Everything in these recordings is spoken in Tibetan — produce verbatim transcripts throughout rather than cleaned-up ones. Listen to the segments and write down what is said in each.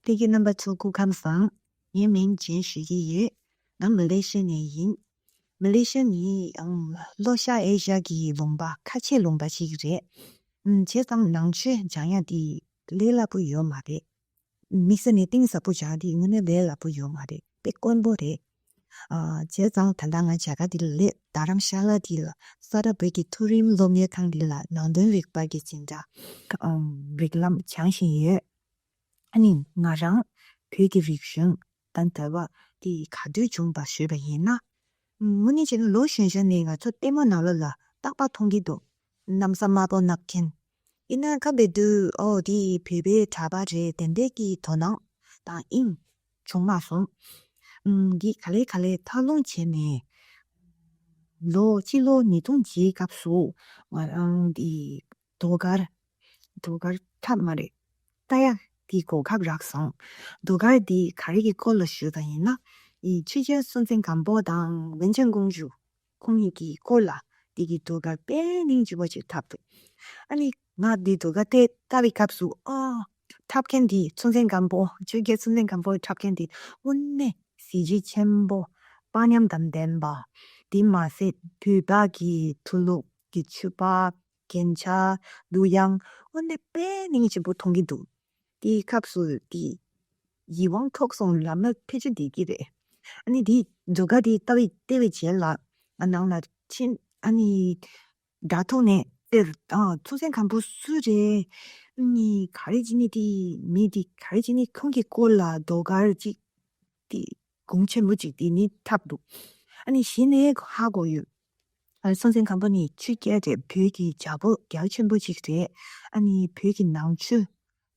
ལྷན་རྒྱས་རྣམ་པ་ཚོ་སྐུ་ཁམས་བཟང་། ངའི་མིང་ཇེན་ཞུ་གི་ཡོད། ང་མ་ལེ་ཤི་ཡ་ནས་ཡིན། མ་ལེ་ཤི་ཡ་ནི་ཨང་ལྷོ་ཤར་ཨེ་ཤ་ཡ་གི་ལུང་པ་ཁ་ཆེ་ལུང་པ་ཞིག་རེད། ཨམ་བྱས་ཙང་ནང་ཆོས་སྦྱང་ཡ་དེ་ལས་སླ་པོ་ཡོད་མ་རེད། དམིགས་བསལ་ནས་གཏིང་ཟབ་པོ་སྦྱང་ཡ་དེ་དངོས་གནས་ལས་སླ་པོ་ཡོད་མ་རེད། དཔེ་དཀོན་པོ་རེད། ཨ་བྱས་ཙང་ད་ལྟ་ང་རྒྱ་གར་འདི་ལ་སླེབས། རྡ་རམ་ཤ་ལ་འདི་ལ་ས་རཱ་བོད་ཀྱི་མཐོ་རིམ་སློབ་གཉེར་ཁང་འདི་ལ་ནང་དོན་རིག་པ་གི་འཛིན་གྲྭ་ཨམ་རིགས་ལམ་སྦྱང་བཞིན་ཡོད། ཨ་ནི་ང་རང་བོད་ཀྱི་རིག་གཞུང་དང་འབྲེལ་བ་དེ་ག་དུས་བྱུང་བ་ཞུས་པ་ཡིན་ན། དངོས་གནས་བྱས་ན་ལོ་གཞོན་གཞོན་ནས་ང་ཚོ་ལྟད་མོ་ནང་ལོགས་ལ་རྟག་པར་མཐོང་གི་འདུག་གནམ་ས་དམར་པོ་མནབས་མཁན། ཡིན་ན་སྐབས་དེ་དུས་ཨོ་དེ་བོད་པའི་གྲྭ་པ་རེད་དེ་འདྲའི་གི་དོ་སྣང་དང་དབྱིངས་བྱུང་མ་སོང་། ཨུམ་འདི་ག་ལེ་ག་ལེ་འཐག་རླུང་བྱས་ནས་ལོ་སྤྱི་ལོ་ཉིས་སྟོང་བརྒྱད་སྐབས་སུ་ང་རང་འདི་ཟློས་གར། ཟློས་གར་འཁྲབ་མ་རེད། ལྟ་ཡ་དེའི་གོ་སྐབས་རག་སོང་། ཟློས་གར་དེ་ག་རེ་གི་སྐོར་ལ་ཞུས་པ་ཡིན་ན། ཨི་ཆོས་རྒྱལ་སྲོང་བཙན་སྒམ་པོ་དང་ཝུན་ཅུན་ཀོང་ཇུ་ཁོང་གཉིས་ཀྱི་སྐོར་ལ་དེ་གི་ཟློས་གར་དཔེ་སྙིང་རྗེ་པོ་ཅིག་འཁྲབ་འདུག་ཨ་ནི་ང་དེ་ཟློས་གར་དེ་ལྟ་བའི་སྐབས་སུ་ཨ་འཁྲབ་མཁན་དེ་སྲོང་བཙན་སྒམ་པོ་ཆོས་རྒྱལ་སྲོང་བཙན་སྒམ་པོ་འཁྲབ་མཁན་དེ་དངོས་གནས་གཟི་བརྗིད་ཆེན་པོ། དཔའ་ཉམས་དང་ལྡན་པ། དེ་མ་ཟད་བོད་པ་གི་ཆོས་ལུགས་ཀྱི་མཆོད་པ། རྒྱན་ཆ། གླུ་དབྱངས། དངོས་གནས་དཔེ་སྙིང་རྗེ་པོ་མཐོང་གི་འདུག་དེའི་སྐབས་སུ་དེ་ཡིད་དབང་འཕྲོག་སོང་། ལམ་ལ་ཕལ་ཆེར་བསྡད་ཀྱི་རེད། ཨ་ནི་དེ་ཟློས་གར་དེ་ལྟ་བའི་བལྟས་པའི་རྗེས་ལ་ཨ་ནང་ལ་ཕྱིན། ཨ་ནི་དྲ་ཐོག་ནས་དཔེར་ཨ་སྲོང་བཙན་སྒམ་པོ་སུ་རེད། ཨ་ནི་ག་རེ་བྱས་ནས་དེ་མི་དེ་ག་རེ་བྱས་ནས་ཁོང་གི་སྐོར་ལ་ཟློས་གར་ཅིག་དེ་གོང་ཆེན་པོ་ཅིག་དེ་ནི་འཁྲབ་འདུག་ཨ་ནི་གཞི་ནས་ཧ་གོ་ཡོད། ཨ་སྲོང་བཙན་སྒམ་པོ་ནི་ཆོས་རྒྱལ་རེད། བོད་ཀྱི་རྒྱལ་པོ་རྒྱལ་ཆེན་པོ་ཅིག་རེད། ཨ་ནི་བོད་ཀྱི་ནང་ཆོས་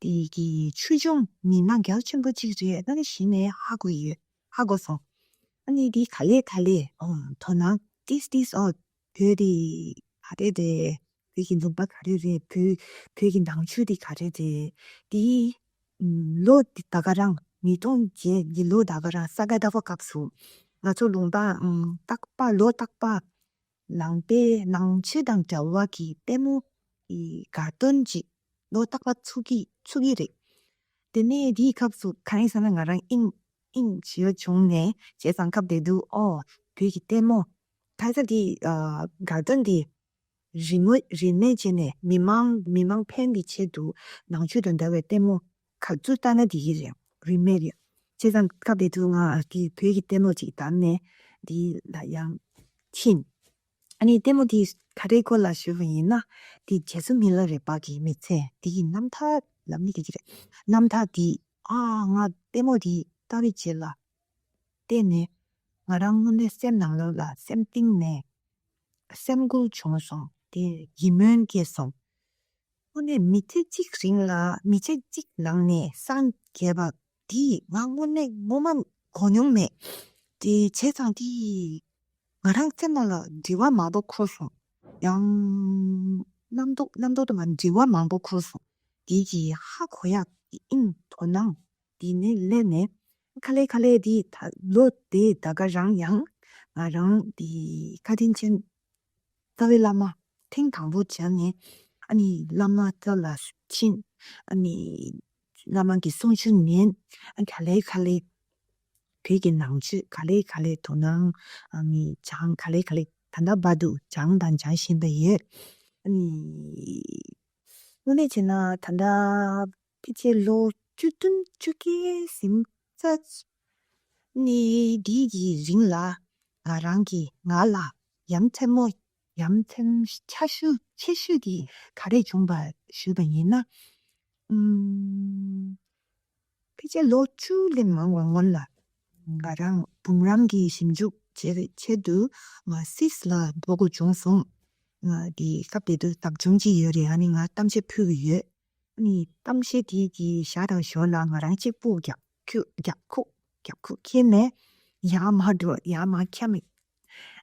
དེ་གི་ཆོས་སྐྱོང་མི་སྣ་རྒྱལ་ཆེན་པོ་ཅིག་རེད། ཨ་ནི་གཞི་ནས་ཧ་གོ་ཡོད། ཧ་གོ་སོང་། ཨ་ནི་དེ་ག་ལེ་ག་ལེ་ཨོ་དོ་སྣང་ཏིས་ཏིས་ཨོ་བོད་དེ་ག་རེ་རེད། བོད་ཀྱི་ལུང་པ་ག་རེ་རེད། བོད་བོད་ཀྱི་ནང་ཆོས་དེ་ག་རེ་རེད། དེ་ཨུམ་ལོ་དེ་ད་ག་རང་ཉིས་སྟོང་བརྒྱད་ཀྱི་ལོ་ད་ག་རང་ས་ག་ཟླ་བ་སྐབས་སུ་ང་ཚོ་ལུང་པ་ཨུམ་རྟག་པ་ལོ་རྟག་པ་ནང་པའི་ནང་ཆོས་དང་འབྲེལ་བ་གི་ལྟད་མོ་གི་དགའ་སྟོན་ཅིག་ལོ་རྟག་པ་ཚུགས་ཀྱི་ཚུགས་ཀྱི་རེད། དེ་ནས་དེའི་སྐབས་སུ་གང་ཡིན་ཟེར་ན་ང་རང་དབྱིངས་དབྱིངས་ཞེ་པོ་བྱུང་ནས་བྱས་ཙང་སྐབས་དེ་དུས་ཨོ་བོད་ཀྱི་ལྟད་མོ་ཁ་སང་དེ་ཨ་དགའ་སྟོན་དེ་རིན་མེད་རིན་མེད་བྱས་ནས་མི་མང་མི་མང་ཕན་པའི་ཆེད་དུ་ནང་ཆོས་དང་འདྲ་བའི་ལྟད་མོ་ག་ཚོད་ལྟ་ན་དེ་གི་རེད། རིན་མེད་རེད། བྱས་ཙང་སྐབས་དེ་དུས་ང་དེ་བོད་ཀྱི་ལྟད་མོ་ཅིག་བལྟས་ནས་དེ་ལ་ཡང་ཕྱིན། ཨ་ནི་ལྟད་མོ་དེ་ག་རེའི་སྐོར་ལ་ཞུས་པ་ཡིན་ན། དེ་རྗེ་བཙུན་མི་ལ་རས་པ་གི་མི་ཚེ་དེ་གི་རྣམ་ཐར་ལབ་ནི་དེ་གི་རེད། རྣམ་ཐར་དེ་ཨ་ང་ལྟད་མོ་དེ་ལྟ་བའི་རྗེས་ལ་བལྟས་ནས་ང་རང་དངོས་གནས་སེམས་ནང་ལོགས་ལ་སེམས་གཏིང་ནས་སེམས་འགུལ་བྱུང་སོང་། དེ་ཡིད་སྨོན་སྐྱེས་སོང་། དངོས་གནས་མི་ཚེ་གཅིག་རིང་ལ་མི་ཚེ་གཅིག་ནང་ནས་སངས་རྒྱས་པ་དེ་ང་དངོས་གནས་ངོ་མ་གོ་མྱོང་མེད། དེ་བྱས་ཙང་དེ་ང་རང་སེམས་ནང་ལ་དྲི་བ་མང་པོ་འཁོར་སོང་། ཡང་རྣམ་རྟོག་རྣམ་རྟོག་དུ་མ་དྲི་བ་མང་པོ་འཁོར་སོང་། དེ་གི་ཧ་གོ་ཡག་གི་དབྱིངས་དོ་སྣང་དེ་ནས་སླེབས་ནས་ཁ་ལེ་ཁ་ལེ་དེ་ད་ལོ་དེ་ད་ག་རང་ཡང་ང་རང་དེ་བཀའ་དྲིན་ཅན་རྩ་བའི་བླ་མ་ཐེངས་དང་པོ་མཇལ་ནས་ཨ་ནི་བླ་མ་རྩ་ལ་ཕྱིན། ཨ་ནི་བླ་མ་གི་གསུང་ཆོས་ཉན། ཨ་ག་ལེ་ག་ལེ་བོད་ཀྱི་ནང་ཆོས་ག་ལེ་ག་ལེ་དོ་སྣང་ཨ་ནི་སྦྱང་། ག་ལེ་ག་ལེ་ད་ལྟ་བར་དུ་སྦྱང་དང་སྦྱང་བཞིན་པ་ཡོད། ཨ་ནི་དངོས་གནས་བྱས་ན་ད་ལྟ་ཕལ་ཆེར་ལོ་བཅུ་བདུན་བཅུ་བརྒྱད་ཟིན་ཚར། ནི་འདི་གི་རིང་ལ་ང་རང་གིས་ང་ལ་ཡ་མཚན་མོ་ཡ་མཚན་ཆེ་ཤོས་ཆེ་ཤོས་དེ་ག་རེ་བྱུང་བ་ཞུས་པ་ཡིན་ན། ཨུམ། ཕལ་ཆེར་ལོ་བཅུ་ལས་མང་བ་སྔོན་ལ་ང་རང་འབུམ་རམས་ཀྱི་ཞིབ་འཇུག་བྱེད་པའི་ཆེད་དུ་ང་སིས་ལ་འགྲོ་དགོས་བྱུང་སོང་། ང་དེ་སྐབས་དེ་དུས་དག་སྦྱོང་ཅིག་ཡོད་རེད། ཨ་ནི་ང་གཏམ་བཤད་ཕུལ་གྱི་ཡོད། ཨ་ནི་གཏམ་བཤད་དེ་གི་ཞར་དང་ཞོར་ལ་ང་རང་གཅིག་པུ་རྒྱབ་ཁུག་རྒྱབ་ཁུག་རྒྱབ་ཁུག་འཁྱེར་ནས་ཡར་མར་འགྲོ་ཡར་མར་འཁྱམས།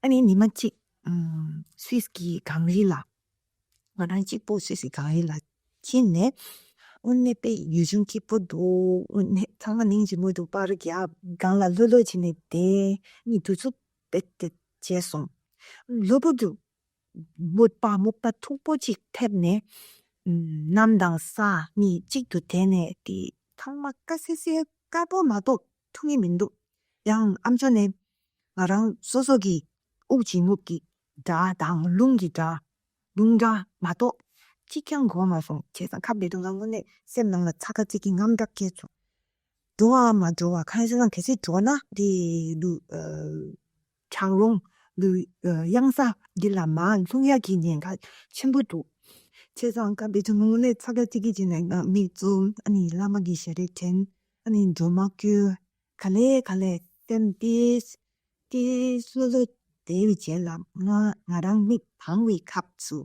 ཨ་ནི་ཉི་མ་གཅིག་ཨམ་སུད་སི་གི་གངས་རི་ལ་ང་རང་གཅིག་པུ་སུད་སི་གངས་རི་ལ་ཕྱིན་ནས་དངོས་གནས་དཔེ་ཡུལ་ལྗོངས་སྐྱིད་པོ་འདུག་དངོས་གནས་ཚང་མ་སྙིང་རྗེ་མོ་འདུག་པར་རྒྱབ་སྒང་ལ་ལྷོད་ལྷོད་བྱས་ནས་བསྡད། ཨ་ནི་དུས་ཚོད་དཔེ་དེ་བྱས་སོང་། ལྷོད་པོ་འདུག་སྨུག་པ་སྨུག་པ་མཐུག་པོ་ཅིག་ཐེབས་ནས། ཨམ་གནམ་དང་ས་གཉིས་གཅིག་ཏུ་དེད་ནས་དེ་ ཚང་མ་དཀའ་སེ་སེ་དཀར་པོ་མ་གཏོགས་འཐུང་གི་མི་འདུག་ཡང་ཨ་མཆོག་ནས་ང་རང་སོ་སོ་གི་དབུགས་འབྱིན་རྔུབ་ཀྱི་སྒྲ་དང་རླུང་གི་སྒྲ། རླུང་སྒྲ་མ་གཏོགས་གཅིག་ཀྱང་གོ་མ་སོང་། བྱས་ཙང་སྐབས་དེ་དུས་ང་དངོས་གནས་སེམས་ནང་ལ་ཚ་ག་ཚིག་གི་དངངས་སྐྲག་སྐྱེས་བྱུང་། འགྲོ་བ་མ་འགྲོ་བ་གང་ཡིན་ཟེར་ན། གལ་སྲིད་འགྲོ་ན་དེ་ལུ་ཨ་གྲང་རོང་ལུ་ཨ་གཡང་ས་འདི་ལ་མར་ལྷུང་ཡག་གི་ཉེན་ཁ་ཆེན་པོ་འདུག་བྱས་ཙང་སྐབས་དེ་དུས་ངོ་ནས་ཚ་ག་ཚིག་གི་བྱས་ནས་ང་མིག་བཙུམ། ཨ་ནི་བླ་མ་གི་ཞལ་རས་དྲན། ཨ་ནི་སྒྲོལ་མ་བསྐུལ། ག་ལེ་ག་ལེ་སེམས་ཏིས་ཏིས་ལྷོད་ལྷོད་བསྡད་པའི་རྗེས་ལ་ང་ང་རང་མིག་གདངས་པའི་སྐབས་སུ་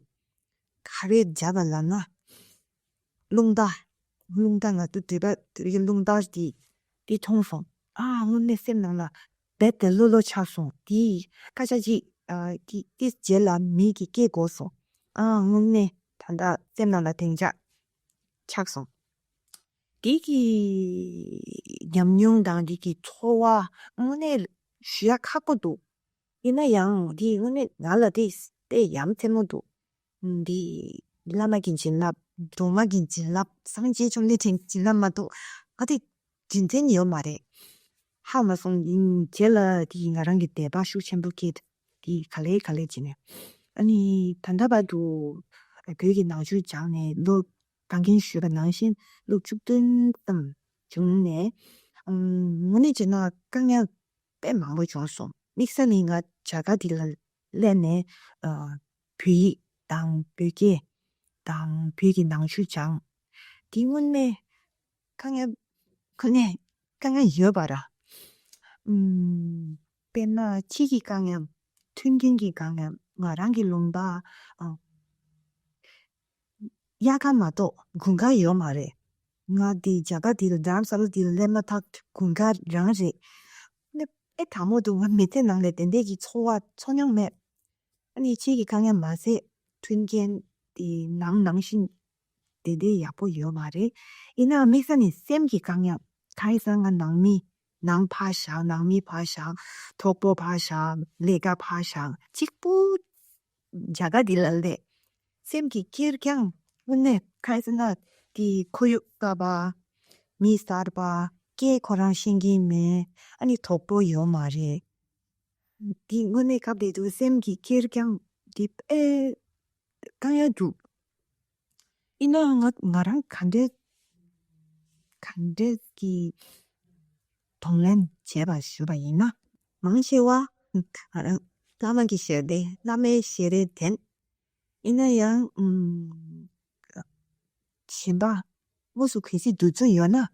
ག་རེ་བརྒྱབ་པ་ལབ་ན། རླུང་རྟ། རླུང་རྟ་ང་ཚོ་དུས་པ་དུས་ཀྱི་རླུང་རྟ་དེ་དེ་མཐོང་སོང་། ཨ་དངོས་གནས་སེམས་ནང་ལ་རྦད་དེ་ལྷོད་ལྷོད་ཆགས་སོང་། དེ་སྐད་ཆ་ཅིག་ཨ་དེ་དེ་རྗེས་ལ་མི་གིས་སྐད་གོ་སོང་། ཨ་དངོས་གནས་ད་ལྟ་སེམས་ནང་ལ་བདེ་འཇགས་ཆགས་སོང་། དེ་གི་ཉམས་མྱོང་དང་དེ་གི་ཚོར་བ་དངོས་གནས་ཞུ་ཡ་ཁག་པོ་འདུག་ཡིན་ན་ཡང་དེ་དངོས་གནས་ང་ལ་དེ་དཔེ་ཡ་མཚན་མོ་འདུག་འདི་བླ་མ་གི་བྱིན་རླབས། སྒྲོལ་མ་གི་བྱིན་རླབས། སངས་རྒྱས་བཅོམ་ལྡན་འདས་བྱིན་རླབས་མ་གཏོགས་ང་དེ་རྒྱུ་མཚན་ཡོད་མ་རེད། ཧ་མ་སོང་། ཡིན་རྗེས་ལ་དེ་ང་རང་གི་དད་པ་ཤུགས་ཆེན་པོ་སྐྱེས། དེ་ག་ལེ་ག་ལེ་བྱས་ནས། ཨ་ནི་ད་ལྟ་བར་དུ་བོད་ཀྱི་ནང་ཆོས་སྦྱངས་ནས་ལོ་ད་གིན་ཞུས་པ་ནང་བཞིན་ལོ་བཅུ་བདུན་ཙམ་བྱུང་ནས། ཨམ་དངོས་གནས་བྱས་ན་དཀའ་ངལ་དཔེ་མང་པོ་བྱུང་སོང་། དམིགས་བསལ་ནི་ང་རྒྱ་གར་འདི་ལ་སླེབས་ནས་ཨ་བོད་ཡིག་དང་བོད་སྐད་དང་བོད་ཀྱི་ནང་ཆོས་སྦྱངས། དེ་དངོས་གནས་དཀའ་ངལ་ཁོ་ནས་དཀའ་ངལ་ཡོད་པ་ར། ཨམ་དཔེར་ན་ཕྱི་གི་དཀའ་ངལ། མཐུན་རྐྱེན་གྱི་དཀའ་ངལ། ང་རང་གི་ལུང་པ་ཨ་དབྱར་ཁ་མ་གཏོགས་དགུན་ཁ་ཡོད་མ་རེད། ང་འདི་རྒྱ་གར་འདི་ལ་རྡ་རམ་ས་ལ་འདི་ལ་སླེབས་མ་ཐག་དགུན་ཁ་རང་རེད། ཨ་ནི་ཨེ་དྲང་མོ་འདུག་ང་མི་ཚེ་ནང་ལ་དེ་འདྲས་ཀྱི་ཚོར་བ་ཚོར་མྱོང་མེད། ཨ་ནི་ཕྱི་གི་དཀའ་ངལ་མ་ཟད་མཐུན་རྐྱེན་དེ་ནང་ནང་བཞིན་དེ་འདྲས་ཡག་པོ་ཡོད་མ་རེད། ཡིན་ནའང་དམིགས་བསལ་ནས་སེམས་ཀྱི་དཀའ་ངལ། གང་ཡིན་ཟེར་ན་ང་ནང་མི་ནང་ཕར་བཞག་ནང་མི་ཕར་བཞག་གྲོགས་པོ་ཕར་བཞག་ལས་ཀ་ཕར་བཞག་གཅིག་པུ་རྒྱ་གར་འདི་ལ་སླེབས། སེམས་ཀྱི་ཁེར་རྐྱང་དངོས་གནས་གང་ཡིན་ཟེར་ན་དེ་ཁོར་ཡུག་གསར་པ། མི་གསར་པ། སྐད་ཁོ་རང་ཤེས་ཀྱི་མེད། ཨ་ནི་གྲོགས་པོ་ཡོད་མ་རེད། འདི་དངོས་གནས་སྐབས་དེ་དུས་སེམས་ཀྱི་ཁེར་རྐྱང་འདི་དཔེ་དཀའ་ངལ་འདུག་ཡིན་ནའང་ང་ང་རང་ག་འདྲས་ག་འདྲས་ཀྱི་གདོང་ལེན་བྱས་པ་ཞུས་པ་ཡིན་ན། མང་ཆེ་བ་ང་རང་བླ་མ་གི་ཞལ་རས་བླ་མའི་ཞལ་རས་དྲན། ཡིན་ན་ཡང་ཨུམ། གཞན་པ་དངོས་སུ་གལ་སྲིད་འདུག་ཚོད་ཡོད་ན།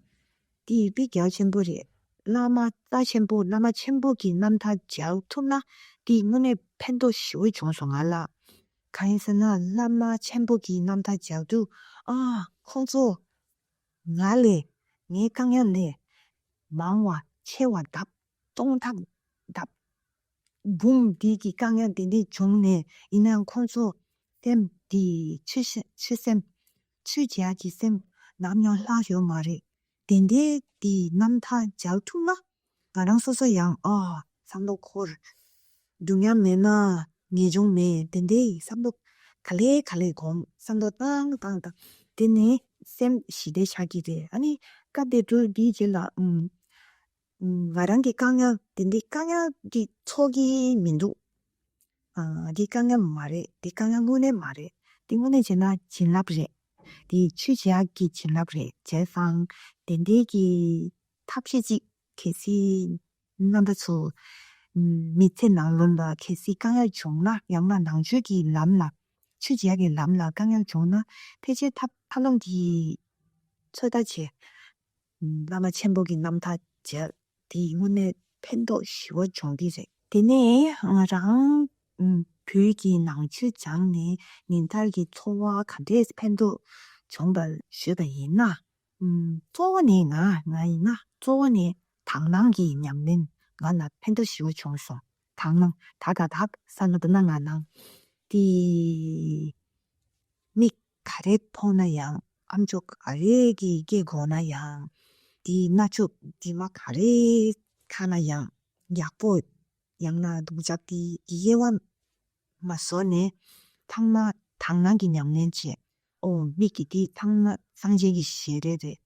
དེ་ཡིག་དཔེ་རྒྱ་ཆེན་པོ་རེད། བླ་མ་རྩ་ཆེན་པོ་བླ་མ་ཆེན་པོ་གི་རྣམ་ཐར་མཇལ་ཐུབ་ན་དེ་དངོས་གནས་ཕན་ཐོགས་ཞེ་པོ་བྱུང་སོང་ང་ལ། གང་ཡིན་ཟེར་ན་བླ་མ་ཆེན་པོ་གི་རྣམ་ཐར་མཇལ་དུས་ཨ་ཁོང་ཚོ་ང་ལས་ངའི་དཀའ་ངལ་ལས་མང་བ་ཆེ་བ་ལྡབ་སྟོང་ཐག་ལྡབ་འབུམ་འདི་གི་དཀའ་ངལ་དེ་འདྲས་བྱུང་ནས་ཡིན་ནའང་ཁོང་ཚོ་སེམས་འདི་ཆོས་ཆོས་སེམས་ཆོས་བྱེད་ཡག་གི་སེམས་ནམ་ཡང་ལྷག་ཡོད་མ་རེད། དེ་འདྲའི་དེའི་རྣམ་ཐར་མཇལ་ཐུབ་ན་ང་རང་སོ་སོ་ཡང་ཨ་བསམ་བློ་འཁོར། སྡུག་བསྔལ་མེད་ན་ངེས་འབྱུང་མེད། དེ་འདྲའི་བསམ་བློ་ག་ལེ་ག་ལེ་སྒོམ། བསམ་བློ་བཏང་བཏང་བཏང་དེ་ནས་སེམས་ཞི་བདེ་ཆགས་ཀྱི་རེད། ཨ་ནི་སྐབས་དེ་དུས་འདིའི་རྗེས་ལ་ཨུམ། ང་རང་གི་དཀའ་ངལ་དེ་འདྲའི་དཀའ་ངལ་གྱི་ཚོར་གྱི་མི་འདུག་ཨ་འདི་དཀའ་ངལ་མ་རེད། འདི་དཀའ་ངལ་དངོས་གནས་མ་རེད། འདི་དངོས་གནས་བྱས་ན་བྱིན་རླབས་རེད། འདི་ཆོས་བྱེད་ཡག་གི་བྱིན་རླབས་རེད། བྱས་ཙང་དེ་འདྲའི་གི་ཐབས་ཤེས་ཅིག་གལ་སྲིད་རྣམ་པ་ཚོ་མི་ཚེ་ནང་ལོགས་ལ་གལ་སྲིད་དཀའ་ངལ་བྱུང་ན་ཡང་ན་ནང་ཆོས་ཀྱི་ལམ་ལ་ཆོས་བྱེད་ཡག་གི་ལམ་ལ་དཀའ་ངལ་བྱུང་ན་ཕལ་ཆེར་ཐབས་ཐབས་ལམ་གྱི་ཚོད་ལྟ་བྱས། བླ་མ་ཆེན་པོ་གི་རྣམ་ཐར་མཇལ། དེ་དངོས་གནས་ཕན་ཐོགས་ཞེ་པོ་བྱུང་གི་རེད། དེ་ནས་ང་རང་བོད་ཀྱི་ནང་ཆོས་སྦྱངས་ནས་ཉིན་ལྟར་གྱི་འཚོ་བ་ག་འདྲས་ཕན་ཐོགས་བྱུང་པ་ཞུས་པ་ཡིན་ན། གཙོ་བོ་ནི་ང་ང་ཡིན་ན་གཙོ་བོ་ནི་དག་སྣང་གི་ཉམས་ལེན་ང་ལ་ཕན་ཐོགས་ཞེ་པོ་བྱུང་སོང་། དག་སྣང་ད་ག་དག་ས་ན་དུ་ན་ང་སྣང་དེ། མིག་ག་རེ་མཐོང་ན་ཡང་། ཨམ་ཅོག་ག་རེ་གི་སྐད་གོ་ན་ཡང་། དེའི་རྣ་ཅོག་དྲི་མ་ག་རེ་ཁ་ན་ཡང་། ཡག་པོ་ཡང་ན་སྡུག་ཅག་དེའི་དབྱེ་བ་མ་བཟོ་ནས་ཚང་མ་དག་སྣང་གི་ཉམས་ལེན་བྱས། ཨོ་མིག་གི་དེ་ཚང་མ་སངས་རྒྱས་ཀྱི་ཞལ་རས་རེད།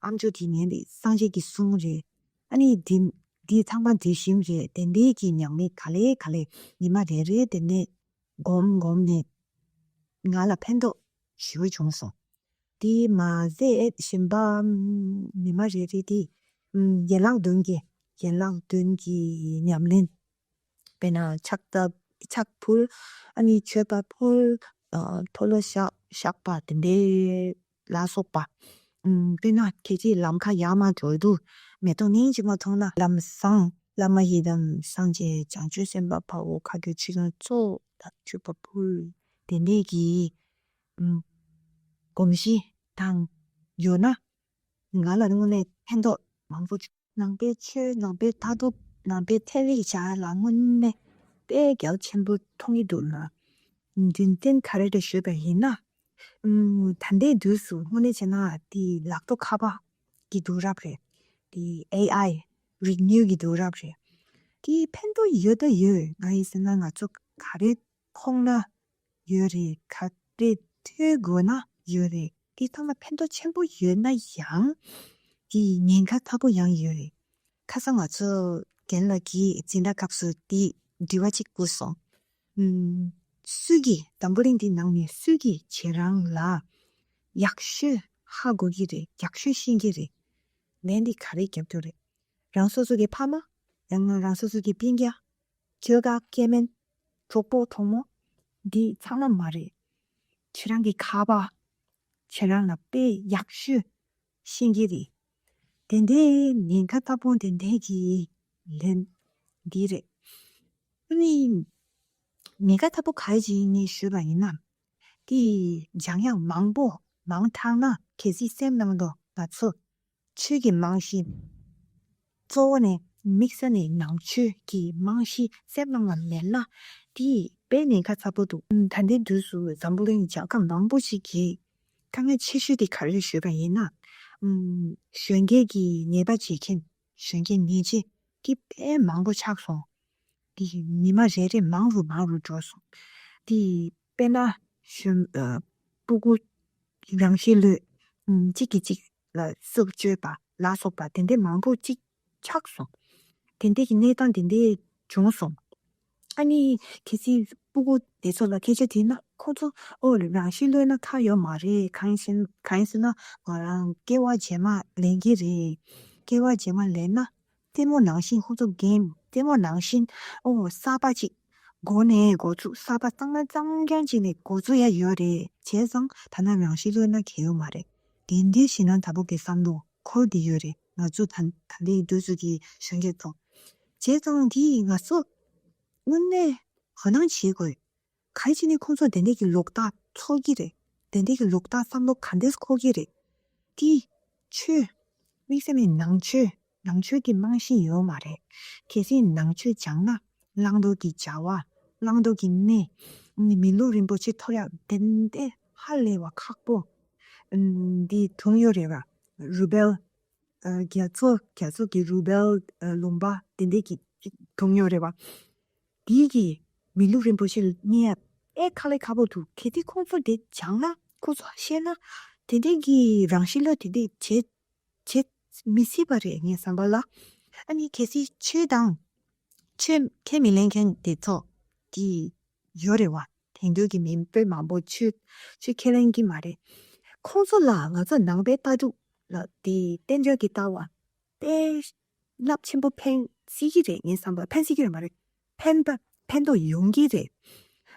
ཨ་མཆོག་དེ་ངན་རེད། སངས་རྒྱས་ཀྱི་གསུང་རེད། ཨ་ནི་འདི་འདི་ཚང་མ་འདི་ཞིམ་རེད། དེ་འདྲའི་གི་ཉམས་ལེན་ག་ལེ་ག་ལེ་ཉི་མ་རེ་རེ་དེ་ནས་སྒོམ་སྒོམ་ནས་ང་ལ་ཕན་ཐོགས་ཞེ་པོ་བྱུང་སོང་། དེ་མ་ཟད་གཞན་པ་ཉི་མ་རེ་རེ་དེ་ཡན་ལག་བདུན་གྱི་ཡན་ལག་བདུན་གྱི་ཉམས་ལེན། དཔེར་ན་ཕྱག་བཏབ། ཕྱག་ཕུལ། ཨ་ནི་མཆོད་པ་ཕུལ། ཨ་མཐོལ་ལོ་བཤགས་བཤགས་པ་དེ་འདྲའི་ལ་སོགས་པ། ཨམ་དཔེར་ན་ཁྱེད་ཀྱིས་ལམ་ཁ་ཡར་མར་འགྲོ་དུས་མེ་ཏོག་སྙིང་རྗེ་མ་མཐོང་ན། ལམ་བཟང་། བླ་མ་ཡི་དམ་སངས་རྒྱས་བྱང་ཆུབ་སེམས་དཔའ་འཕགས་པོ་བཀའ་བརྒྱུད་ཕྱི་ནང་གཙོ་བོ་དང་མཆོད་པ་ཕུལ། དེ་འདྲའི་གི་ཨམ་གོམས་གཤིས་དང་ཡོད་ན། ང་ལ་དངོས་གནས་ཕན་ཐོགས་མང་པོ་བྱུང་། ནང་པའི་ཆོས། ནང་པའི་ལྟ་གྲུབ། ནང་པའི་ཚན་རིག་སྦྱར་ལ་དངོས་གནས་དཔེ་རྒྱ་ཆེན་པོ་མཐོང་གི་འདུག་ལ། རྒྱུ་མཚན་ག་རེ་རེད་ཞུས་པ་ཡིན་ན། ཨུམ། ད་ལྟའི་དུས་སུ་དངོས་གནས་བྱས་ན་དེ་ལག་ཐོག་ཁ་པར་གྱི་དུས་རབས་རེད། དེ་ཨེ་ཨའི་རིག་ནུས་ཀྱི་དུས་རབས་རེད། དེ་ཕན་ཐོགས་ཡོད་ད་ཡོད། ང་ཡིན་ཟེར་ན་ང་ཚོ་ག་རེ་མཐོང་ན་ཡོད་རེད། ག་རེ་ཐོས་དགོས་ན་ཡོད་རེད། དེ་ཚང་མ་ཕན་ཐོགས་ཆེན་པོ་ཡོད་ན་ཡང་། དེ་ཉེན་ཁ་ཚ་པོ་ཡང་ཡོད་རེད། ཁ་སང་ང་ཚོ་རྒན་ལགས་ཀྱིས་འཛིན་གྲྭ་སྐབས་སུ་དེ་དྲི་བ་གཅིག་བཀོད་སོང་། ཨུམ། སུས་ཀྱིས་འཛམ་བུ་གླིང་འདི་ནང་ནས་སུས་ཀྱིས་ཁྱེད་རང་ལ་ཡག་ཤོས་ཧ་གོ་གི་རེད། ཡག་ཤོས་ཤེས་ཀྱི་རེད། ལན་འདི་ག་རེ་རྒྱབ་རྒྱུ་རེད། རང་སོ་སོ་གི་ཕ་མ། ཡང་ན་རང་སོ་སོ་གི་སྤུན་ཀྱག། ཁྱོ་ག་སྐྱེ་དམན། གྲོགས་པོ་གྲོགས་མོ། འདི་ཚང་མ་མ་རེད། ཁྱེད་རང་གི་ཁ་པར་ཁྱེད་རང་ལ་དཔེ་ཡག་ཤོས་ཤེས་ཀྱི་རེད། དེ་འདྲའི་ཉེན་ཁ་ཚ་པོ་དེ་འདྲའི་གི་ལན་འདི་རེད། ཨ་ནི་ཉེན་ཁ་ཚ་པོ་ག་རེ་ཅིག་ཡིན་ནི་ཞུས་པ་ཡིན་ན། དེ་སྦྱང་ཡག་མང་པོ་མང་དྲགས་ན་གལ་སྲིད་སེམས་ནང་དུ་ང་ཚོ་ཆོས་ཀྱི་རྨང་གཞི། གཙོ་བོ་ནས་དམིགས་བསལ་ནས་ནང་ཆོས་ཀྱི་རྨང་གཞི་སེམས་ནང་ལ་མེད་ན། དེ་དཔེ་ཉེན་ཁ་ཚ་པོ་འདུག་ད་ལྟའི་དུས་སུ་འཛམ་བུ་གླིང་རྒྱལ་ཁབ་མང་པོ་ཞིག་གིས་དཀའ་ངལ་ཆེ་ཤོས་དེ་ག་རེ་ཞུས་པ་ཡིན་ན། ཨུམ། གཞོན་སྐྱེས་ཀྱི་ཉེས་པ་བྱེད་མཁན། གཞོན་སྐྱེས་ཉེས་ཆད་དེ་དཔེ་མང་པོ་ཆགས་སོང་། དེ་ཉི་མ་རེ་རེ་མང་རུ་མང་རུ་འགྲོ་སོང་། དེ་དཔེར་ན་གཞོན། ཨ། སྤུ་གུ་རང་ཤི་ལོས། ཨུམ། གཅིག་གིས་གཅིག་ལ་སྲོག་གཅོད་པ་ལ་སོགས་པ་དེ་འདྲ་མང་པོ་གཅིག་ཆགས་སོང་། དེ་འདྲ་གི་གནས་སྟངས་དེ་འདྲ་བྱུང་སོང་། ཨ་ནི་གལ་སྲིད་སྤུ་གུ་དེ་ཚོ་ལ་སྐད་ཆ་དྲིས་ན། ཁོང་ཚོ་ཨོ་རང་ཤི་ལོས་ན་ཁག་ཡོད་མ་རེད། གང་ཡིན་ཟེར་གང་ཡིན་ཟེར་ན་ང་རང་སྐྱེ་བ་རྗེས་མ་ལེན་གྱི་རེད། སྐྱེ་བ་རྗེས་མ་ལེན་ན་ལྟད་མོ་ནང་བཞིན་ཁོང་ཚོ་གེམ། ལྟད་མོ་ནང་བཞིན་ཨོ་གསར་པ་ཅིག་འགོ་ནས་འགོ་ཚུགས། གསར་པ་གཙང་མ་གཙང་རྐྱང་ཅིག་ནས་འགོ་ཚུགས་ཡ་ཡོད་རེད། བྱས་ཙང་ད་ནང་རང་ཤི་ལོས་ན་གལ་ཡོད་མ་རེད། དེ་འདྲའི་ཞེད་སྣང་དྲག་པོ་གི་བསམ་བློ་འཁོར་བསྡད་ཡོད་རེད། ང་ཚོ་ད་ད་ལྟའི་དུས་ཚོད་ཀྱི་གཞོན་སྐྱེས་ཚོ། བྱས་ཙང་འདི་ང་ཚོ་དངོས་གནས་དོ་སྣང་བྱེད་དགོས། ག་རེ་བྱས་ནས་ཁོང་ཚོ་དེ་འདྲ་གི་ལོག་ལྟ་འཚོལ་གྱི་རེད། དེ་འདྲ་གི་ལོག་ལྟ་བསམ་བློ་ག་འདྲས་འཁོར་གྱི་རེད། དེ་ཆོས། དམིགས་བསལ་ནས་ནང་ཆོས། ནང་ཆོས་ཀྱི་རྨང་གཞི་ཡོད་མ་རེད། གལ་སྲིད་ནང་ཆོས་སྦྱངས་ན་བླང་དོར་གྱི་བྱ་བ། བླང་དོར་གྱི་གནས། མི་ལུས་རིན་པོ་ཆེ་ཐོབ་ཡག་དེ་འདྲ་ཧ་ལས་པ་ཁག་པོ། ཨུམ། འདི་བྱུང་ཡོད་རེད་པ། རུ་སྦལ། ཨ། རྒྱ་མཚོ། རྒྱ་མཚོ་གི་རུ་སྦལ། ཨ། ལུང་པ་དེ་འདྲ་གི་བྱུང་ཡོད་རེད་པ། དེའི་གི་མི་ལུས་རིན་པོ་ཆེ་རྙེད་ཡ་ཨེ་དཀའ་ལས་ཁག་པོ་འདུག་གལ་སྲིད་ཁོང་ཚོ་དེ་སྦྱངས་ན། ཁོང་ཚོ་ཤེས་ན། དེ་འདྲ་གི་རང་ཤི་ལོས་དེ་འདྲ་བྱེད་བྱེད་མི་སྲིད་པ་རེད། ངའི་བསམ་པ་ལ། ཨ་ནི་གལ་སྲིད་ཆོས་དང་ཆོས་ཁས་མི་ལེན་མཁན་དེ་ཚོ་དེ་ཡོད་རེད་པ། དེང་དུས་ཀྱི་མི་དཔེ་མང་པོ་ཆོས་ཆོས་ཁས་ལེན་གྱི་མ་རེད། ཁོང་ཚོ་ལ་ང་ཚོ་ནང་པའི་ལྟ་གྲུབ་ལ་དེ་རྟེན་འབྲེལ་གྱི་ལྟ་བ་དཔེ་རླབས་ཆེན་པོ་ཕན་སྲིད་ཀྱི་རེད། ངའི་བསམ་པ་ཕན་སྲིད་ཀྱི་རེད་མ་རེད། ཕན་པ་ཕན་ཐོགས་ཡོང་གི་རེད།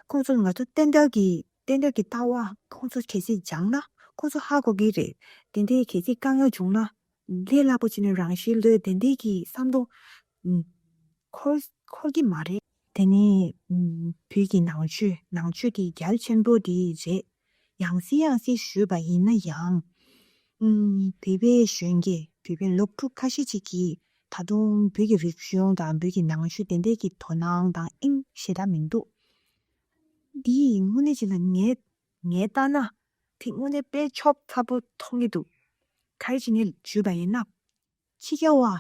ཁོང་ཚོ་ང་ཚོ་རྟེན་འབྲེལ་གྱི་རྟེན་འབྲེལ་གྱི་ལྟ་བ་ཁོང་ཚོ་གལ་སྲིད་སྦྱངས་ན་ཁོང་ཚོ་ཧ་གོ་གི་རེད། དེ་འདྲའི་གལ་སྲིད་དཀའ་ངལ་བྱུང་ན་ལས་སླ་པོ་བྱས་ནས་རང་ཤི་ལོས་དེ་འདྲའི་གི་བསམ་བློ། ཨུམ། འཁོར་འཁོར་གྱི་མ་རེད། དེ་ནས་ཨུམ། བོད་ཀྱི་ནང་ཆོས། ནང་ཆོས་དེ་རྒྱ་ཆེན་པོ་དེ་རེད། ཡང་སེ་ཡང་སེ་ཞུས་པ་ཡིན་ན་ཡང་། ཨུམ། བོད་པའི་གཞོན་སྐྱེས། བོད་པའི་སློབ་ཕྲུག་ཁ་ཤས་ཅིག་གིས་ད་དུང་བོད་ཀྱི་རིག་གཞུང་དང་བོད་ཀྱི་ནང་ཆོས་དེ་འདྲས་ཀྱི་དོ་སྣང་དང་དབྱིངས་ཞེ་དྲག་མི་འདུག་འདི་དངོས་གནས་ཅིག་ལ་ངས་ངས་ལྟ་ན་དེ་དངོས་གནས་དཔེ་ཕྱོགས་ཚ་པོ་མཐོང་གི་འདུག་ག་རེ་བྱས་ནས་ཞུས་པ་ཡིན་ན། ཕྱི་རྒྱལ་བ།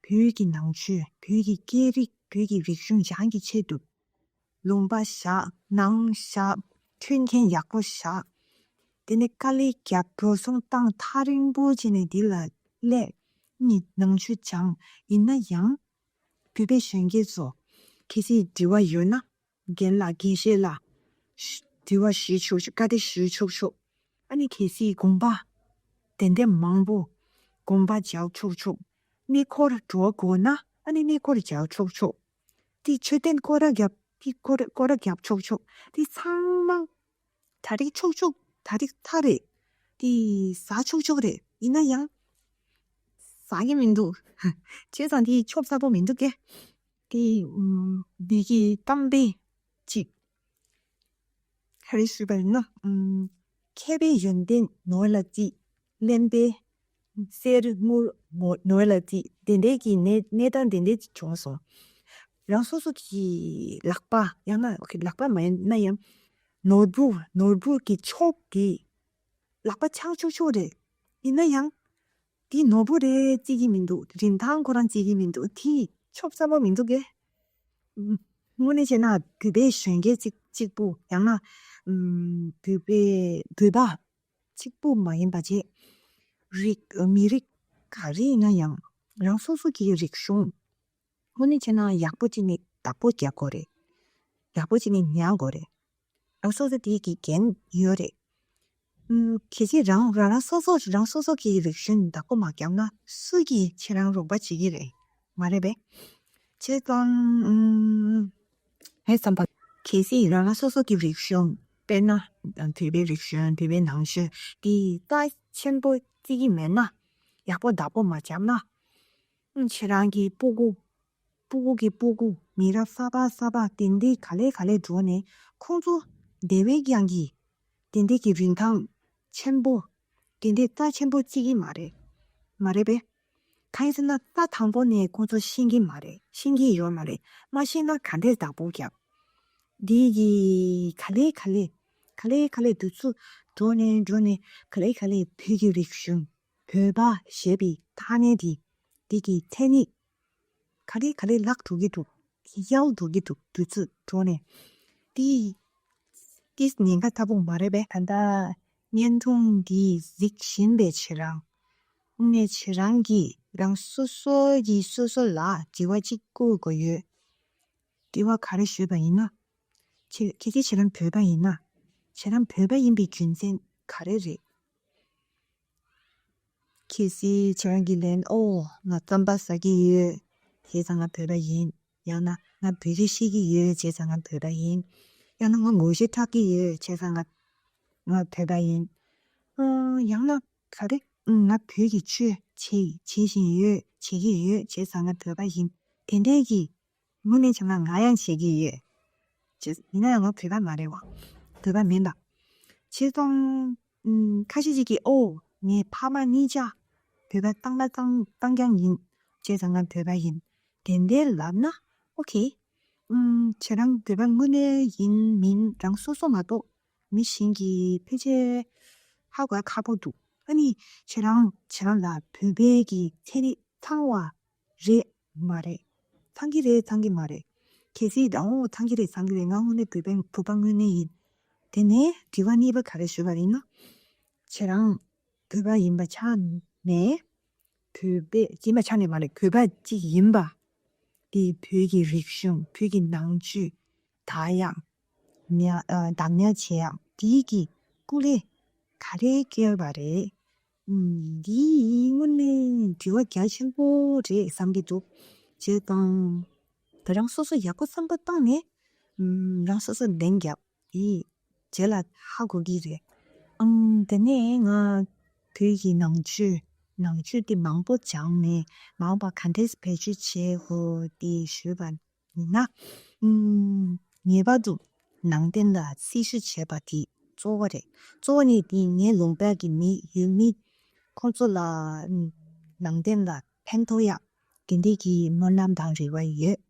བོད་ཀྱི་ནང་ཆོས། བོད་ཀྱི་སྐད་རིགས། བོད་ཀྱི་རིག་གཞུང་སྦྱང་གི་ཆེད་དུ། ལུང་པ་བཞག་ནང་བཞག་མཐུན་རྐྱེན་ཡག་པོ་བཞག་དེ་ནས་དཀའ་ལས་བརྒྱབ། འགྲོ་སོང་བཏང་། ཐག་རིང་པོ་བྱས་ནས་འདི་ལ་སླེབས། ནི་ནང་ཆོས་སྦྱངས། ཡིན་ན་ཡང་བོད་པའི་གཞོན་སྐྱེས་ཚོ་གལ་སྲིད་དྲི་བ་ཡོད་ན། རྒན་ལགས། དགེ་བཤེས་ལགས། ཞུ་དྲི་བ་ཞུ་ཆོག་ཆོག་བཀའ་འདྲི་ཞུ་ཆོག་ཆོག་ཨ་ནི་གལ་སྲིད་དགོངས་པ་དེ་འདྲ་མང་པོ་དགོངས་པ་འཇལ་ཆོག་ཆོག་གནས་སྐོར་འགྲོ་དགོས་ན་ཨ་ནི་གནས་སྐོར་འཇལ་ཆོག་ཆོག་དེ་མཆོད་རྟེན་སྐོར་ར་རྒྱབ། དེ་སྐོར་སྐོར་ར་རྒྱབ་ཆོག་ཆོག་དེ་ཚང་མ་ད་རེས་ཆོག་ཆོག་ད་རེས་ཐག་རེད། དེ་ཟ་ཆོག་ཆོག་རེད། ཡིན་ན་ཡང་ཟ་གི་མི་འདུག་བྱས་ཙང་དེ་ཆོབ་ཚ་པོ་མི་འདུག་གས། དེ་ཨུམ་འདི་གི་གཏམ་དཔེ་གཅིག་ག་རེ་ཞུས་པ་ཡིན་ན། ཨུམ་མཁས་པའི་ཡོན་ཏན་ནོར་ལ་བརྩི། གླེན་པའི་གསེར་དངུལ་མོ་ནོར་ལ་བརྩི། དེ་འདྲའི་གི་གནས་གནས་སྟངས་དེ་འདྲའི་བྱུང་སོང་། རང་སོ་སོ་གི་ལག་པ་ཡང་ན་ལག་པ་མ་ཡིན་ན་ཡང་ནོར་བུ་ནོར་བུ་གི་མཆོག་དེ་ལག་པ་ཆག་ཆོག་ཆོག་རེད། ཡིན་ན་ཡང་དེ་ནོར་བུ་རེད་བརྩི་གི་མི་འདུག་རིན་ཐང་ཁོ་རང་བརྩི་གི་མི་འདུག་དེ་ཆོབ་ཚ་པོ་མི་འདུག་གས། དངོས་གནས་བྱས་ན་བོད་པའི་གཞོན་སྐྱེས་གཅིག་གཅིག་པུ་ཡང་ན་ཨུམ་བོད་པའི་བོད་པ་གཅིག་པུ་མ་ཡིན་པ་བྱས། རིགས་མི་རིགས་ག་རེ་ཡིན་ན་ཡང་རང་སོ་སོ་གི་རིག་གཞུང་དངོས་གནས་བྱས་ན་ཡག་པོ་ཅིག་ནས་བདག་པོ་རྒྱག་དགོས་རེད། ཡག་པོ་ཅིག་ནས་ཉར་དགོས་རེད། རང་སོ་སོ་དེ་གི་འགན་ཡོད་རེད། ཨུམ་གལ་སྲིད་རང་རང་རང་སོ་སོ་རང་སོ་སོ་གི་རིག་གཞུང་བདག་པོ་མ་བརྒྱབ་ན་སུ་གིས་ཁྱེད་རང་རོགས་པ་བྱེད་ཀྱི་རེད། མ་རེད་པས། བྱས་ཙང་ཨུམ་ངའི་བསམ་པ། གལ་སྲིད་རང་རང་སོ་སོ་གི་རིག་གཞུང་དཔེར་ན་བོད་པའི་རིག་གཞུང་བོད་པའི་ནང་ཆོས་དེ་རྩ་ཆེན་པོ་བརྩི་གི་མེད་ན་ཡག་པོ་བདག་པོ་མ་བརྒྱབ་ན། ཁྱེད་རང་གི་སྤུ་གུ། སྤུ་གུ་གི་སྤུ་གུ་མི་རབས་གསར་པ་གསར་པ་དེ་འདྲའི་ག་ལེ་ག་ལེ་འགྲོ་ནས་ཁོང་ཚོ་དེ་བས་ཀྱང་གི་དེ་འདྲའི་གི་རིན་ཐང་ཆེན་པོ་དེ་འདྲའི་རྩ་ཆེན་པོ་བརྩི་གི་མ་རེད། མ་རེད་པས། གང་ཡིན་ཟེར་ན་རྩ་དང་པོ་ནས་ཁོང་ཚོ་ཤེས་ཀྱི་མ་རེད། ཤེས་ཀྱི་ཡོད་མ་རེད། མ་ཤེས་ན་ག་འདྲས་བདག་པོ་རྒྱབ། འདི་གི་ག་ལེ་ག་ལེ་ག་ལེ་ག་ལེ་དུས་ཚོད་འགྲོ་ནས་འགྲོ་ནས་ག་ལེ་ག་ལེ་བོད་ཀྱི་རིག་གཞུང་བོད་པ་ཞེས་པའི་ཐ་སྙད་དེ་འདི་གི་མཚན་ཉིད་ག་ལེ་ག་ལེ་བརླག་འགྲོ་གི་འདུག་གཡལ་འགྲོ་གི་འདུག་དུས་ཚོད་འགྲོ་ནས་དེ་དེ་ཉེན་ཁ་ཚ་པོ་མ་རེད་པས། ད་ལྟ་བརྙན་ཐུང་འདི་གཟིགས་བཞིན་པའི་ཁྱེད་རང་དངོས་གནས་ཁྱེད་རང་གིས་རང་སོ་སོ་གིས་སོ་སོ་ལ་དྲི་བ་གཅིག་བསྐུར་དགོས་ཡོད། དྲི་བ་ག་རེ་ཞུས་པ་ཡིན་ན། ཁྱེད་ཁྱེད་ཀྱིས་ཁྱེད་རང་བོད་པ་ཡིན་ན། ཁྱེད་རང་བོད་པ་ཡིན་པའི་རྒྱུ་མཚན་ག་རེ་རེད། གལ་སྲིད་ཁྱེད་རང་གིས་ལན། ཨོ་ང་རྩམ་པ་ཟ་གི་ཡོད། བྱས་ཙང་ང་བོད་པ་ཡིན། ཡང་ན་ང་བོད་ཆས་ཤེས་ཀྱི་ཡོད། བྱས་ཙང་ང་བོད་པ་ཡིན། ཡང་ན་ང་ངོ་ཤེས་འཁྲབ་ཀྱི་ཡོད། བྱས་ཙང་ང་ང་བོད་པ་ཡིན། ཨ་ཡང་ན་ག་རེ། ང་བོད་ཀྱི་ཆོས་བྱེད་བྱེད་བཞིན་ཡོད། བྱེད་ཀྱི་ཡོད། བྱས་ཙང་ང་བོད་པ་ཡིན། དེ་འདྲས་ཀྱི་དངོས་གནས་བྱས་ན་ང་ཡང་བྱེད་ཀྱི་ཡོད། བྱས་ཡིན་ན་ཡང་ང་བོད་པ་མ་རེད་བ། བོད་པ་མིན་པ། བྱས་ཙང་ཨུམ་ཁ་ཤས་ཅིག་གིས་ཨོ་ངའི་ཕ་མ་གཉིས་ཆ་བོད་པ་གཙང་མ་གཙང་གཙང་རྐྱང་ཡིན། བྱས་ཙང་ང་བོད་པ་ཡིན། དེ་འདྲས་ལབ་ན་ཨོ་ཁེ། ཨུམ་ཁྱེད་རང་བོད་པ་དངོས་གནས་ཡིན་མིན་རང་སོ་སོ་མ་གཏོགས་མི་གཞན་གྱིས་ཕལ་ཆེར་ཧ་གོ་ཡ་ཁག་པོ་འདུག་ཨ་ནི་ཁྱེད་རང་ཁྱེད་རང་ལ་བོད་པའི་གི་ཚན་རིག་ཚང་བ་རེད་མ་རེད། ཚང་གི་རེད་ཚང་གི་མ་རེད། གལ་སྲིད་ད་འོ་ཚང་གི་རེད་ཚང་གི་རེད། ང་དངོས་གནས་བོད་པའི་བོད་པ་དངོས་གནས་ཡིན། དེ་ནས་དྲི་བ་གཉིས་པ་ག་རེ་ཞུས་པ་རེད་ན། ཁྱེད་རང་བོད་པ་ཡིན་པ་ཆ་ནས་བོད་པའི་ཡིན་པ་ཆ་ནས་མ་རེད། བོད་པ་གཅིག་ཡིན་པ་དེ་བོད་ཀྱི་རིག་གཞུང་བོད་ཀྱི་ནང་ཆོས་དར་ཡག་ཉ་ཨ་བདག་ཉར་བྱེད་ཡག་དེའི་གི་སྐུ་ལས་ག་རེ་བསྐྱལ་བ་རེད། ཨུམ་འདི་དངོས་གནས་དྲི་བ་རྒྱ་ཆེན་པོ་རེད་བསམ་གྱི་འདུག་བྱས་ཙང་ད་རང་སོ་སོ་ཡག་པོ་བསམ་བློ་བཏང་ནས་ཨུམ་རང་སོ་སོ་ལན་རྒྱབ། དེ་རྗེས་ལ་ཧ་གོ་གི་རེད། ཨང་དེ་ནས་ང་བོད་ཀྱི་ནང་ཆོས་ནང་ཆོས་དེ་མང་པོ་སྦྱངས་ནས་མང་པ་ག་འདྲས་བེད་སྤྱོད་བྱེད་དགོས་དེ་ཞུས་པ་ཡིན་ན། ཨུམ་ངེས་པར་དུ་ནང་བསྟན་ལ་སྲི་ཞུ་བྱེད་པ་དེ་གཙོ་བོ་རེད། གཙོ་བོ་ནི་དེ་ངའི་ལུང་པའི་གི་མི་ཡུལ་མི་ཁོང་ཚོ་ལ་ཨུམ་ནང་བསྟན་ལ་ཕན་ཐོགས་ཡག་དེ་འདྲས་ཀྱི་སྨོན་ལམ་དང་རེ་བ་ཡོད།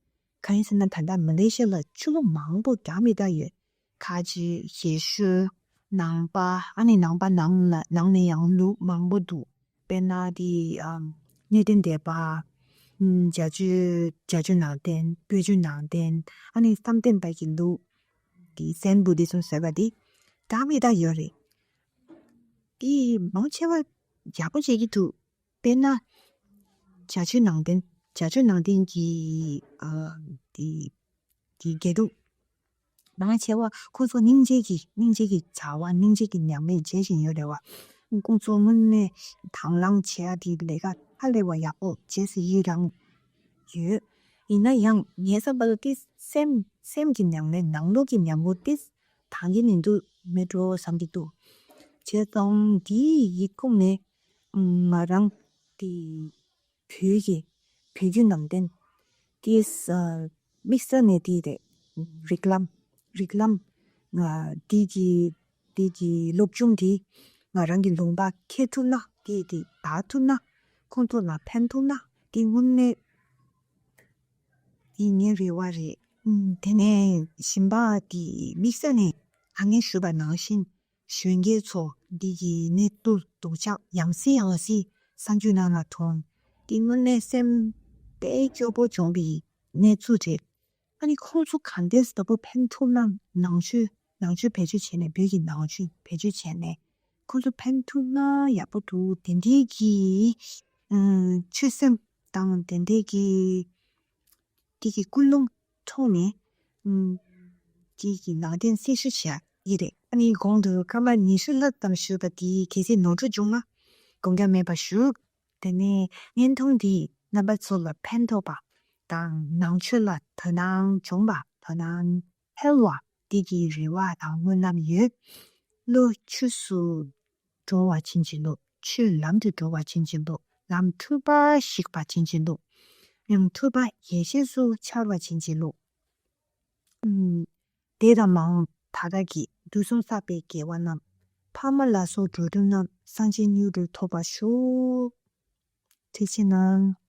གང་ཡིན་ཟེར་ན་ད་ལྟ་མ་ལེ་ཤི་ཡ་ལ་ཆོས་ལུགས་མང་པོ་རྒྱ་མི་དག་ཡོད། ཁ་ཆེ་ཞེ་ཤོས་ནང་པ་ཨ་ནི་ནང་པ་ནང་ལ་ནང་ནས་ཡང་ལུགས་མང་པོ་འདུག་དཔེར་ན་དེ་ཨམ་གནས་བརྟན་སྡེ་པ། ཨམ་བྱ་སྤྱོད་བྱ་སྤྱོད་ནང་བསྟན་བསྟན་བཅོས་ནང་བསྟན་ཨ་ནི་བསམ་གཏན་པ་གི་ལུགས། དེ་Zen Buddhism ཟེར་བ་དེ་རྒྱ་མི་དག་ཡོད་རེད། དེ་མང་ཆེ་བ་ཡག་པོ་བྱེད་ཀྱི་འདུག་དཔེར་ན། བྱ་སྤྱོད་ནང་བསྟན། བྱ་སྤྱོད་ནང་བསྟན་གྱི་ཨ་དེ་གི་དགེ་ཕྲུག་མང་ཆེ་བ་ཁོང་ཚོ་སྙིང་རྗེ་གི་སྙིང་རྗེ་གི་བྱ་བ། སྙིང་རྗེ་གི་ཉམས་ལེན་བྱེད་བཞིན་ཡོད་རེད་བ། ཁོང་ཚོ་དངོས་གནས་དང་བླངས་བྱེད་ཡ་དེ་ལས་ཀ་ཧ་ལས་པ་ཡག་པོ་བྱེད་སྲིད་ཡི་རང་ཡོད། ཡིན་ན་ཡང་ངའི་བསམ་པ་ལ་དེ་སེམས་སེམས་ཀྱི་ཉམས་ལེན། ནང་ལོགས་ཀྱི་ཉམས་པོ་དེ་དང་གི་མི་འདུག་མེད་འགྲོ་བསམ་གྱི་འདུག་བྱས་ཙང་དེ་ཡི་ཁུངས་ནས་ང་རང་དེ་བོད་ཀྱི་བོད་བརྒྱུད་ནང་བསྟན་དེ་དམིགས་བསལ་ནས་དེ་རེད། རིགས་ལམ། རིགས་ལམ་དེ་གི་དེ་གི་སློབ་སྦྱོང་དེ་ང་རང་གི་ལུང་པ་འཁེལ་ཐུབ་ན། དེ་དེ་དར་ཐུབ་ན། ཁོང་ཚོ་ལ་ཕན་ཐུབ་ན། དེ་དངོས་གནས་དེ་ངའི་རེ་བ་རེད། ཨུམ། དེ་ནས་གཞན་པ་དེ་དམིགས་བསལ་ནས་ད་ངས་ཞུས་པ་ནང་བཞིན་གཞོན་སྐྱེས་ཚོ་འདི་གི་གནས་ཚུལ་སྡུག་ཅག་ཡང་སེ་ཡང་སེ་གསར་འགྱུར་ནང་ལ་མཐོང་། དེ་དངོས་གནས་སེམས་དཔེ་སྐྱོ་པོ་བྱུང་བའི་གནས་ཚུལ་རེད། ཨ་ནི་ཁོང་ཚོ་གང་འདྲས་ལྟ་བུ་ཕན་ཐོགས་ན། ནང་ཆོས་ནང་ཆོས་བེད་སྤྱོད་བྱས་ནས། བོད་ཀྱི་ནང་ཆོས་བེད་སྤྱོད་བྱས་ནས་ཁོང་ཚོ་ཕན་ཐོགས་ན་ཡག་པོ་འདུག་དེ་འདྲའི་གི་ཨ་ཆོད་སེམས་དང་དེ་འདྲའི་གི་དེ་གི་ཀུན་སློང་ཐོག་ནས་ཨུམ། དེ་གི་ནང་དོན་གསལ་ཞུ་བྱ་ཡི་རེད། ཨ་ནི་གོང་དུ་སྐར་མ་ཉི་ཤུ་ལྷག་ཙམ་ཞུས་པ་དེ་གལ་སྲིད་ནོར་འཁྲུལ་བྱུང་ན་དགོངས་འགལ་མེད་པ་ཞུ། དེ་ནས་བརྙན་ཐུང་འདིས་རྣམ་པ་ཚོ་ལ་ཕན་ཐོགས་པ་དང་། ནང་ཆོས་ལ་དོ་སྣང་བྱུང་བ། དོ་སྣང་འཕེལ་བ་དེ་གི་རེ་བ་དང་སྨོན་ལམ་ཡོད། བློ་ཆོས་སུ་འགྲོ་བ་བྱིན་གྱིས་རློབས། ཆོས་ལམ་དུ་འགྲོ་བ་བྱིན་གྱིས་རློབས། ལམ་འཁྲུལ་པ་ཞིག་པ་བྱིན་གྱིས་རློབས། ཡང་འཁྲུལ་པ་ཡེ་ཤེས་སུ་འཆར་བ་བྱིན་གྱིས་རློབས། ཨུམ། འདས་དང་མ་འོངས་ད་ལྟ་གི་དུས་གསུམ་བསགས་པའི་དགེ་བ་རྣམས། ཕ་མ་ལ་སོགས་འགྲོ་དྲུག་རྣམས། སངས་རྒྱས་མྱུར་དུ་ཐོབ་པར་ཤོག་ཐུགས་རྗེ་གནང་།